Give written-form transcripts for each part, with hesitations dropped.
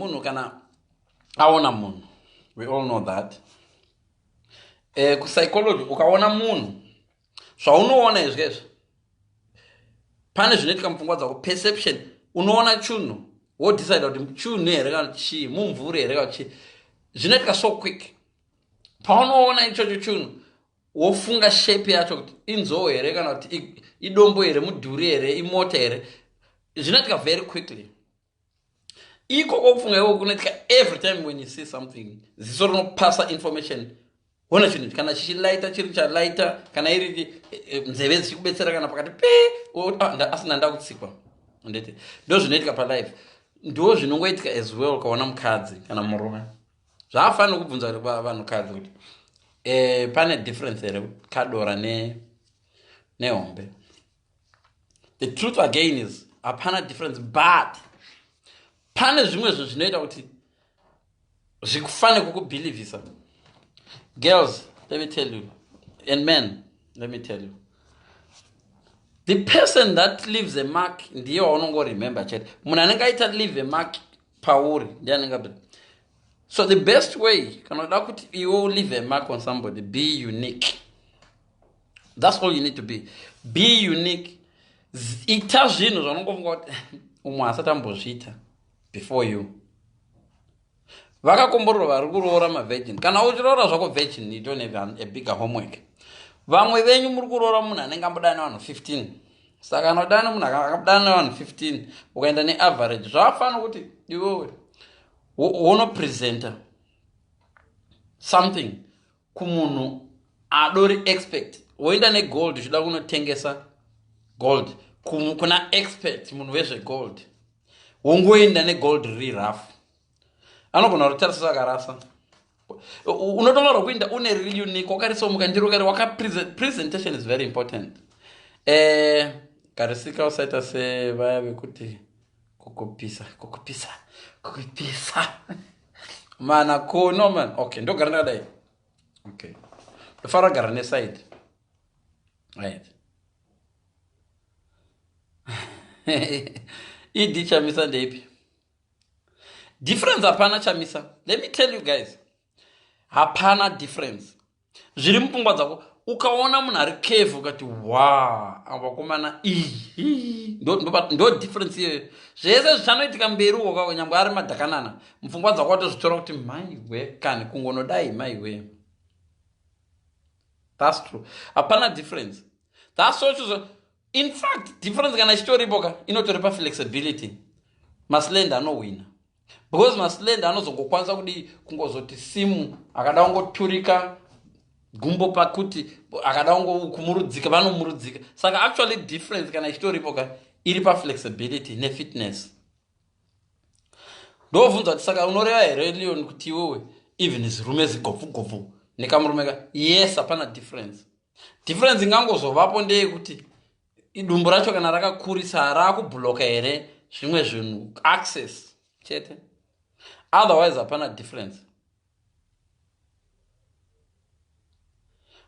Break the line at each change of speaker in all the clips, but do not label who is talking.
dzemunhu kana aona munhu, we all know that. Kupsychology ukaona munhu, zvaunoona izvi izvi, pane zvinoitika mupfungwa dzako, perception. Unoona chunhu, wodecide kuti chunhu here kana chii, mumvuri here kana chii. Zvinoitika so quick. Paunoona ichocho chunhu, wofunga shape yacho kuti inzou here kana kuti idombo here, mudhuri here, imota here. Zvinoitika very quickly. Ikoko kufunga ikoko kunoitika every time when you see something. Ziso rinopasa information, ona chinhu kana chichilaita, chiri chalaita, kana iri nzeve dzichikubetsera, kana pakati pe asina ndakutsikwa, ndete. Ndo zvinoitika palife, ndo zvinongoitika as well. Ukaona mukadzi kana murume, zvaafanira kubvunza vanhukadzi kuti pane difference here kadora nehombe? The truth again is hapana difference, but pane zvimwe zvinhu zvinoita kuti zvikufane kukubhilivhisa. Girls, let me tell you, and men, let me tell you, the person that leaves a mark ndiye waunongoremember chete. Munhu anenge aita leave a mark pauri ndiye anenge. So the best way, kana uda kuti iwe leave a mark on somebody, be unique. That's all you need to be. Be unique. Ita zvinhu zvaunongofunga kuti umwe asati ambozviita before you. Vakakomborerwa vari kuroora mavirgin. Kana uchiroora zvako virgin, you don't have a bigger homework. Vamwe venyu muri kuroora munhu anenge ambodana nevanhu 15. Saka kana udana munhu akabudana nevanhu 15, ukaenda neaverage, zvavafanira kuti iwewe wonopresenta something kumunhu adori expert. Woenda negold, uchida kunotengesa gold kuna expert, munhu wezvegold, wongoenda negold riri rough, anogona kuritarisa akarasa. Unotofanira kuenda une riri unique, wakarisa mukandiro kari waka. Presentation is very important. Karisika usaita sevaya vekuti kukupisa, kukupisa, kukupisa mana kuno man. Okay, ndogara ndakadai. Okay, ndofanira kugara neside, right? Ed Chamisa ndeipi difference? Hapana, Chamisa. Let me tell you guys, hapana difference. Zviri mupfungwa dzako. Ukaona munhu ari curvy, ukati, "Wa, vakomana iyi." Ndo difference iyoyo. Zvese zvichanoitika mberi uko kako, nyangwe ari madhakanana, mupfungwa dzako watozvitora kuti maiwe kani kungonodai, maiwe. That's true, hapana difference. That's so. In fact, difference kana ichitoripo ka, inotori paflexibility. Maslender anowina because maslender anozongokwanisa kudii, kungozoti simu, akada kungoturika gumbo pakuti akada kumurudzika, vanomurudzika. Saka actually difference kana ichitoripo ka, iri paflexibility nefitness. Ndobvunza kuti, saka unoreva here, Leon, kuti iwewe even zirume zigobvugobvu nekamurume ka? Yes, hapana difference. Difference ingangozovapo ndeyekuti idumbu racho kana rakakurisa, raakubhuloka here zvimwe zvinhu, access chete. Otherwise hapana difference.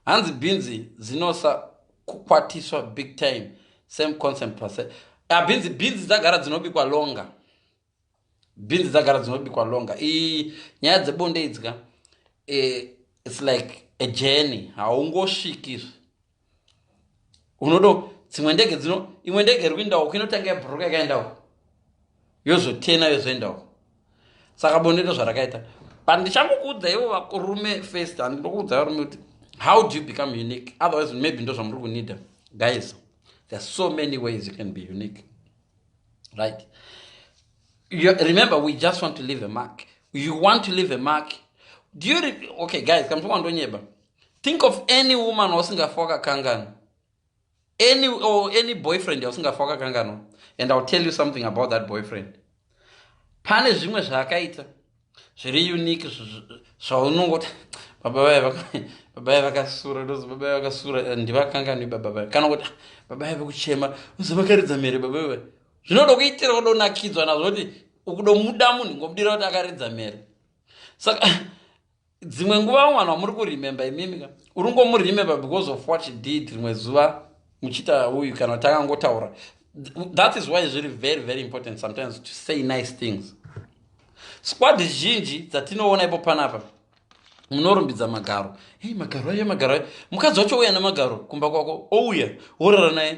Hanzi bhinzi dzinosa kukwatiswa big time, same concept pase. Ah, bhinzi dzagara dzinobikwa longer. Bhinzi dzagara dzinobikwa longer. Iyi nyaya dzebonde idzika, it's like a journey. Haungosviki. Unodo dzimwe ndege dzino, imwe ndege iri kuenda uko, inotanga yabhuruka, yakaenda uko, yozotena, yozoenda uko. Saka bonde ndo zvarakaita. But ndichangokuudza ivo varume first, handindokuudza varume kuti how do you become unique? Otherwise maybe ndo zvamuri kunida. Guys, there are so many ways you can be unique, right? You, remember, we just want to leave a mark. You want to leave a mark. Do you okay guys, kamutokwa ndonyeba. Think of any woman wasingafa wakakanganwa, any or any boyfriend yausingafa wakakanganwa, and I'll tell you something about that boyfriend. Pane zvimwe zvaakaita zviri unique zvaunongoti, "Baba vaya vakasura, ndozi baba vaya vakasura, ndivakanganwi baba vaya." Kana kuti, "Baba vaya vekuchema, uzi vakaridza mhere baba vaya." Zvinoda kuitira kudonakidzwa nazvo kuti ukudomuda munhu, ngomudira kuti akaridza mhere. Saka dzimwe nguva vanhu vamuri kuremember imimi ka, uri ngomuremember because of what she did rimwe zuva muchiita uyu, kana kuti akangotaura. That is why zviri very very important sometimes to say nice things. Squad zhinji dzatinoona ipo panapa munorumbidza magaro. Hey, magaro ayo, magaro ayo. Mukadzi wacho ouya nemagaro kumba kwako, ouya worara naye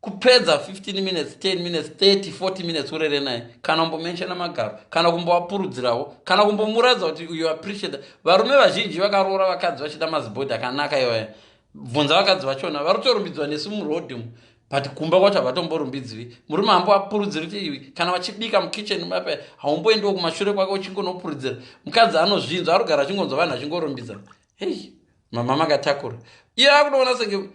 kupedza 15 minutes, 10 minutes, 30, 40 minutes urere naye, kana kumbomenshena magaro, kana kumboapurudzirawo, kana kumbomuratidza kuti you appreciate. Varume vazhinji vakaroora vakadzi vachida mazibhodhi akanaka iwaya. Bvunza vakadzi vachona, vari kutorumbidzwa nesu muroad umu, but kumba kwacho havatomborumbidzwi. Murume hamboapurudziri kuti iwi kana vachibika mukitchen mapa, haumboendiwo kumashure kwake uchingonopurudzira. Mukadzi anozvinzwa, arikugara achingonzwa vanhu achingorumbidza, hei mama makatakura. Iye akutoona senge,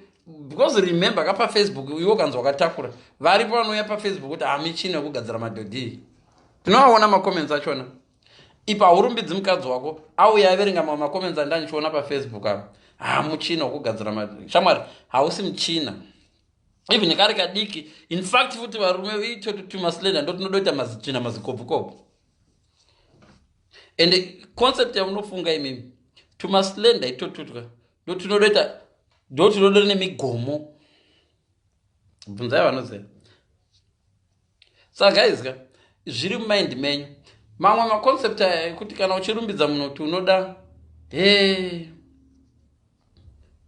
because remember ka, paFacebook iwe ukanzwa wakatakura, varipo vanouya paFacebook kuti hamichini yekugadzira madhodhii. Tinovaona macomments achona ipa. Haurumbidzi mukadzi wako, auya averenga mamwe macomments andandichiona paFacebook apa, ha, muchina wekugadzira. Shamwari, hausi muchina, even kari kadiki. In fact futi varume itoto tumaslender ndo tinodoita mazitsvina, mazikobvukobvu. And concept yamunofunga imimi, tumaslender itotutwa ndo tinodoita, ndo tinodori nemigomo. Bvunzai vanoziva. Saka guys ka, zviri mumind menyu mamwe maconcept aya ekuti kana uchirumbidza munhu kuti unoda, he,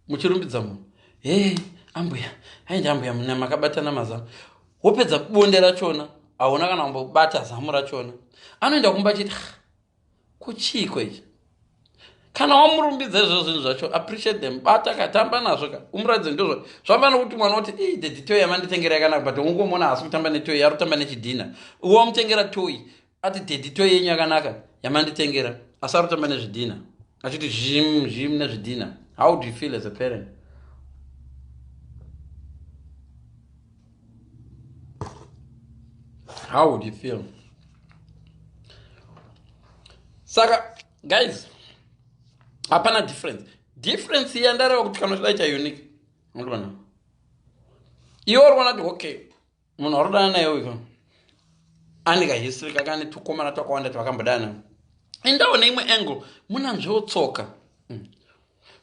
muchirumbidza munhu, he, ambuya, aindi ambuya, muna makabatana mazamu, wopedza bonde rachona, hauna kana kumbobata zamu rachona, anoenda kumba achiti, kuchiiko ichi? Kana wamurumbidza izvozvo zvinhu zvacho, appreciate them, bata katamba nazvo ka, umuratidze. Ndozvo zvamba nokuti mwana kuti, ii daddy, toy yamanditengera yakanaka, but ungomona haasi kutamba netoy, ari kutamba nechidhina. Iwe wamutengera toy, ati, "Daddy, toy yenyu yakanaka yamanditengera," asi ari kutamba nezvidhina, achiti zvim zvim nezvidhina. How do you feel as a parent? How would you feel? Saka guys, hapana difference. Difference yandareva kuti kana uchida ita unique, unoona iwe uri kuona kuti okay, munhu ari kudana naye uyu ane kahistory kake, ane tukomana twakawanda twakambodana. Endawo neimwe angle, munanzvewo tsoka.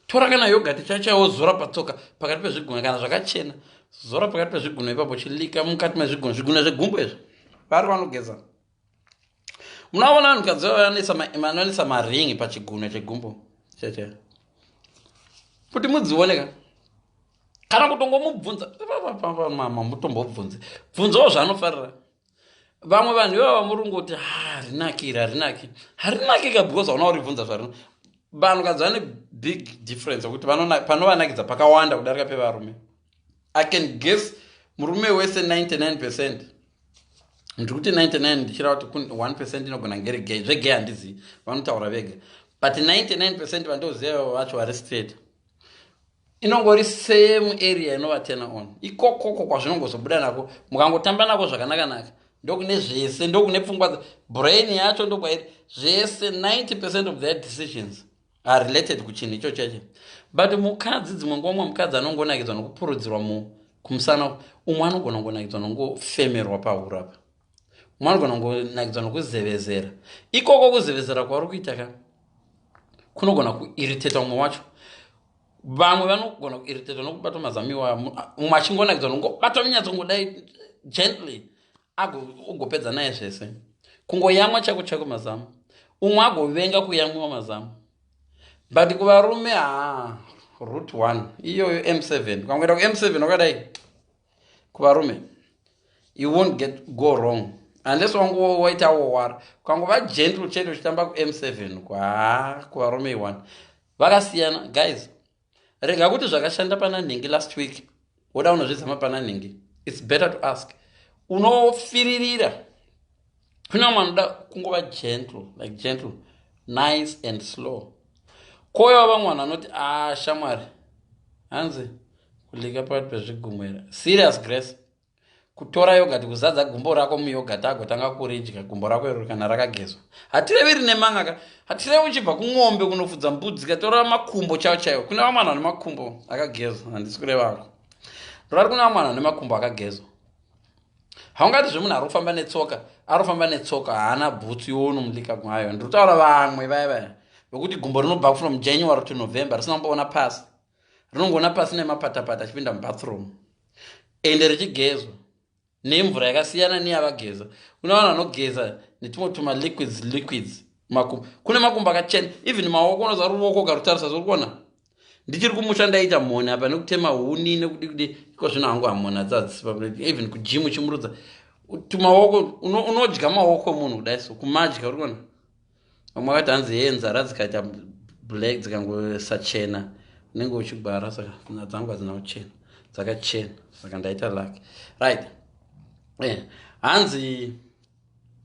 Tora kana yogurt chachaiwo, zora patsoka pakati pezvigunwe. Kana zvakachena, zora pakati pezvigunwe ipapo, chilika mukati mezvigunwe, zvigunwe zvegumbo izvo. Vari vanogeza, munaona vanhukadzi vanoisa maringi pachigunwe chegumbo cheche kuti mudzioneka. Kana kutongomubvunza, mutombobvunze bvunzawo zvaanofarira. Vamwe vanhu ivava murungu kuti harinakiri, harinaki, harinaki ka, because hauna kuribvunza zvarino. Vanhukadzi vane big difference yekuti panovanakidza pakawanda kudarika pevarume. I can guess murume wese 99%, ndiri kuti 99 ndichireva kuti 1% inogona ngeri gay. Zvegay handizivi, vanotaura vega, but 99% vandoziva vacho vari straight, inongori same area inovatena on ikokoko kwazvinongozobuda nako. Mukangotamba nako zvakanaka-naka, ndokune zvese, ndokune pfungwa, brain yacho ndokwairi zvese. 90% of their decisions are related kuchinhu icho chacho. But mukadzi, dzimwe nguva umwe mukadzi anongonakidzwa nokupurudzirwa kumusana, umwe anogona kungonakidzwa nongofemerwa pahuro apa, umwe anogona kungonakidzwa nokuzevezera. Ikoko kuzevezera kwauri kuita ka kunogona kuiriteta umwe wacho. Vamwe vanogona kuiritetwa nokubatwa mazamu iwayo, mumwe achingonakidzwa nongobatwa minyatsongodai gently, ugopedza naye zvese, kungoyamwa chako chako mazamu. Umwe agovenga kuyamwiwa mazamu. But kuvarume, ha, route one iyoyo M7. Ukangoenda kuM7 wakadai, kuvarume you won't get go wrong unless wangu waita wowara. Ukangova gentle chete uchitamba kuM7 kwa, kuvarume i1 vakasiyana. Guys, rega kuti zvakashanda pana nhingi last week, woda unozvizama pana nhingi. It's better to ask. Unofiririra. Kune vamwe vanoda kungova gentle, like gentle, nice and slow. Koiva vamwe vanhu vanoti, a ah, shamwari, hanzi kulika pakati pezvigumwera. Serious, Grace, kutora yogurt, kuzadza gumbo rako muyogurt, agotanga kuridya gumbo rako iro kana rakagezwa. Hatirevi rine mangaka, hatirevi uchibva kumombe kunofudza mbudzi, katora makumbo chaiwo chaiwo. Kune vamwe vanhu vane makumbo akagezwa, handisi kurevako ndorari. Kune vamwe vanhu vane makumbo akagezwa. Haungati zvemunhu ari kufamba netsoka, ari kufamba netsoka, haana bhutsu, iwonomulika kwayo. Ndiri kutaura vamwe vaya vaya vekuti gumbo rinobva from January to November risina kumboona pasi, rinongoona pasi nemapatapata achipinda mubathroom, ende richigezwa nemvura yakasiyana neyavageza. Kuna vanhu vanogeza. Netumwe tuma liquids liquids. Makumbo, kune makumbo akachena, even maoko unoziva ruoko ukarutarisa zori kuona. Ndichiri kumusha ndaita mhoni apa nekutema huni nekudi kudi. Iko zvino hangu hamhoni hadzadzisipa. Even kugym uchimurudza tumaoko, unodya maoko emunhu kudai so, kumadya uri kuona. Vamwe vakati hanzi hee, nzara dzikaita black, dzikangosachena, unenge uchigwara. Saka dzangu hadzina kuchena, dzakachena, saka ndaita lucky, right? Hanzi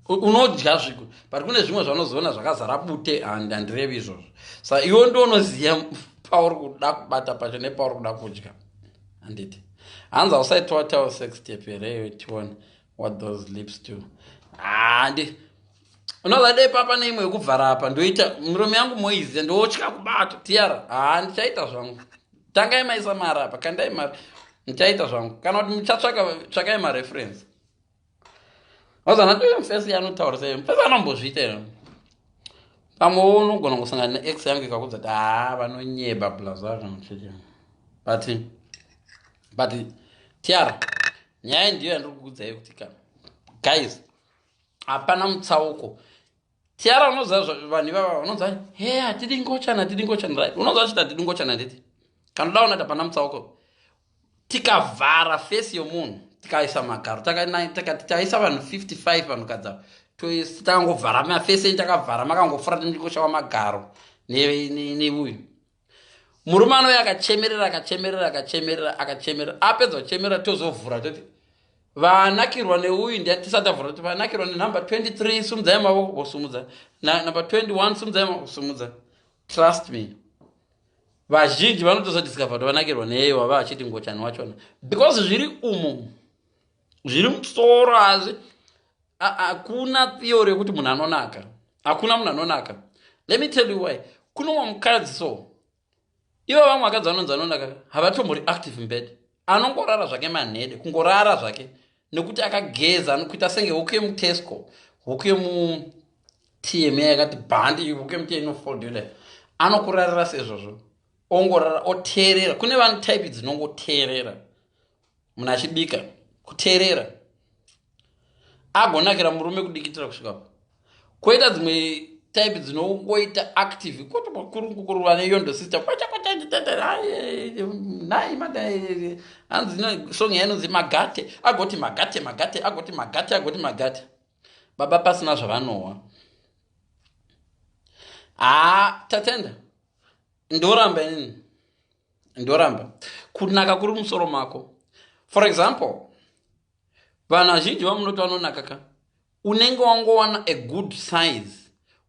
unodya zviku, but kune zvimwe zvaunozoona zvakazara bute. Handirevi izvozvo. Saka iwe ndounoziva pauri kuda kubata pacho nepauri kuda kudya, handiti? Hanzi hausaitowatawo sex tape here iwe, tione what those lips do? Handi unoza dei papa neimwe yekuvhara apa, ndoita miromo yangu moiziva, ndotya kubata tiara. Ha, ndichaita zvangu. Tangai maisa mari apa, kandai mari, ndichaita zvangu. Kana kuti muchatsvaka, tsvakai mareference. Wazana toyo mufesi anotaura sei, mufesi anombozviita here? Pamwe unogona kusangana neex yangu ikakudza kuti haa, vanonyeba blaza. But tiara, nyaya ndiyo yandiri kukudzai kuti ka guys, hapana mutsauko. Tiara, unoziva vanhu ivava vanonzi he, hatidi ngochana, hatidi ngochana, right? Unoziva chiti hatidi ngochana, handiti? Kana udaona kuti hapana mutsauko, tikavhara face yomunhu, tikaisa magaro, takati taisa vanhu 55, vanhukadzi ava takangovhara maface enyu, takavhara, makangofura tindikoshawa magaro neuyu murume anouya akachemerera, akachemerera, akachemerera, akachemerera, apedza kuchemerera, tozovhura toti vanakirwa neuyu. Tisati tavhura kuti vanakirwa nenumber 23, sumudzai mavoko, vosumudza. Number 21, sumudzai mavoko, sumudza. Trust me, vazhinji vanotozodiscover kuti vanakirwa neye wava achiti ngochani wachona, because zviri umu, zviri musoro. Hazvi, hakuna theory yekuti munhu anonaka. Hakuna munhu anonaka. Let me tell you why. Kunomwa mukadzi so, ivo vamwe vakadzi vanonzi anonaka havatombori active in bed. Anongorara zvake manhede, kungorara zvake nekuti akageza, kuita senge huku yemuTesco, huku yemutm yakati bhandi, huku yemutm inofold yodai. Anokurarira sezvozvo, ongorara, oteerera. Kune vanhu type dzinongoteerera munhu achibika, kuteerera, agonakira murume kudikitira kusvikapo. Kwoita dzimwe type dzinongoita active, kurungukuru vane yondo sister, nai hanzi song yainonzi magate, agoti magate, magate, agoti magate, agoti magate, baba pasina zvavanohwa. Haa, tatenda, ndoramba inini, ndoramba. Kunaka kuri musoro mako. For example, vanhu vazhinji vamunoti vanonaka ka, unenge wangowana a good size.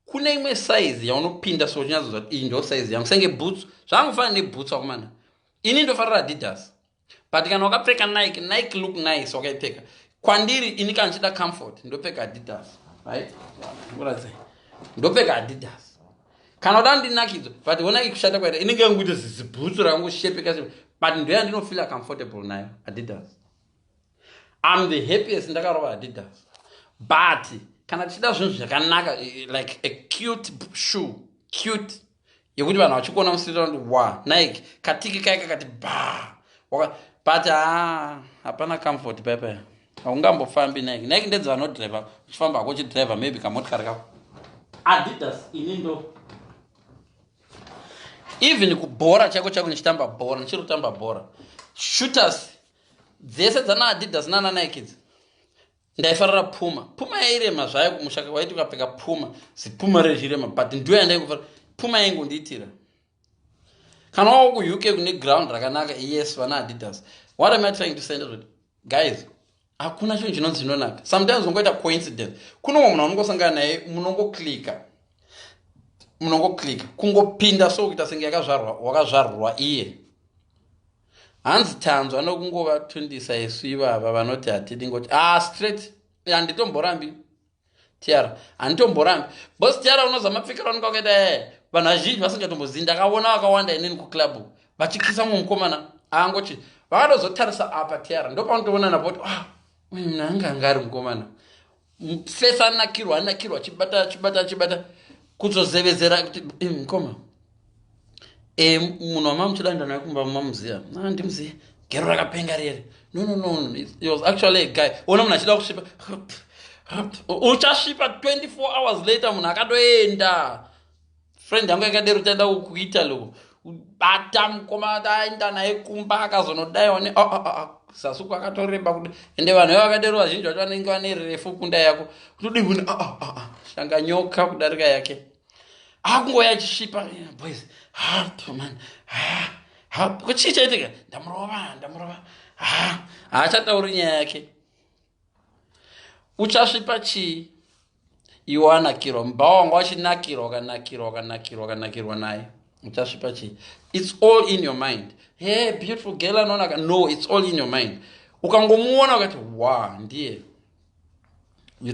Kune imwe size yaunopinda so uchinyatsoziva kuti iyi ndo size yangu, senge boots. Zvangofanana neboots, wakomana. Ini ndofarira Adidas, but kana wakapfeka Nike, Nike look nice wakaipfeka. Kwandiri ini, kana ndichida comfort, ndopfeka Adidas, right? Uratidza, ndopfeka Adidas kana uda ndinakidzwa. But onai kushata kwaita, inenge yanguita zibhutsu rangoshepeka, but ndoya ndinofeela comfortable nayo Adidas. I'm the happiest ndakarova Adidas. But kana tichida zvinhu zvakanaka, like a cute shoe, cute yekuti vanhu vachikuona musiri vanoti wa Nike, katiki kaika kati ba, but ha, hapana comfort paipai, haungambofambi Nike. Nike ndedzi vanodriva, uchifamba hako uchidriva maybe kamotikari kako. Adidas ini ndo even kubhora chako chako, ndichitamba bhora, ndichiri kutamba bhora, shooters dzese dzana Adidas nana Nike idzi, ndaifarira Puma. Puma yairema zvayo kumushaka, waiti ukapfeka Puma, zipuma rezvirema, but ndiyo yandaikufarira. Puma yaingondiitira. Kana wava kuUK kune ground rakanaka, yes, vana Adidas. What am I trying to say ndezvoti guys, hakuna chinhu chinonzi chinonaka. Sometimes ungoita coincidence, kune umwe munhu aunongosangana naye, munongoclicka, munongoclicka, kungopinda so, kuita senge yakazvarwa, wakazvarwa iye. Hanzi tanzwa nokungovatundisa isu ivava vanoti hatidi ngoti. Ah, straight, handitomborambi tiara, handitomborambi bos tiara. Unoziva mapfekero anonga wakaita yaya, vanhu vazhinji vasingatombozivi. Ndakaona vakawanda inini kuclub vachikisa mumwe mukomana aangochi, vakatozotarisa apa tiara, ndopanotoona napo kuti ah, uyu munhu anga anga ari mukomana fese, anakirwa, anakirwa, achibata, achibata, achibata, kuzozevezera kuti mukoma, munhu wamamuchidanda naye kumba mamuziva? Ah, ndimuziva, gero rakapenga rere. No, no, no, it was actually a guy. Ona munhu achida kusvipa. Uchasvipa 24 hours later, munhu akatoenda. Friend yangu yakadero, taenda kuItaly uko, bata mukoma, aenda naye kumba, akazonodaiwa ne ah, ah, ah, zasuku akatoreba kuda. Ende vanhu ivo vakadero, vazhinji vacho vanenge vane refu kunda yako, kutodii, shanga nyoka kudarika yake. Akungoya achisvipa, "Boys, man, kuchii chaitika? Ndamurova, ndamurova." Haachatauri nyaya yake. Uchasvipa chii iwe wanakirwa? Mubhawa wanga wachinakirwa, wakanakirwa, wakanakirwa, wakanakirwa naye. Uchasvipa chii? It's all in your mind. Hey, beautiful girl, anoonaka. No, it's all in your mind. Ukangomuona ukati, "Wa, ndiye."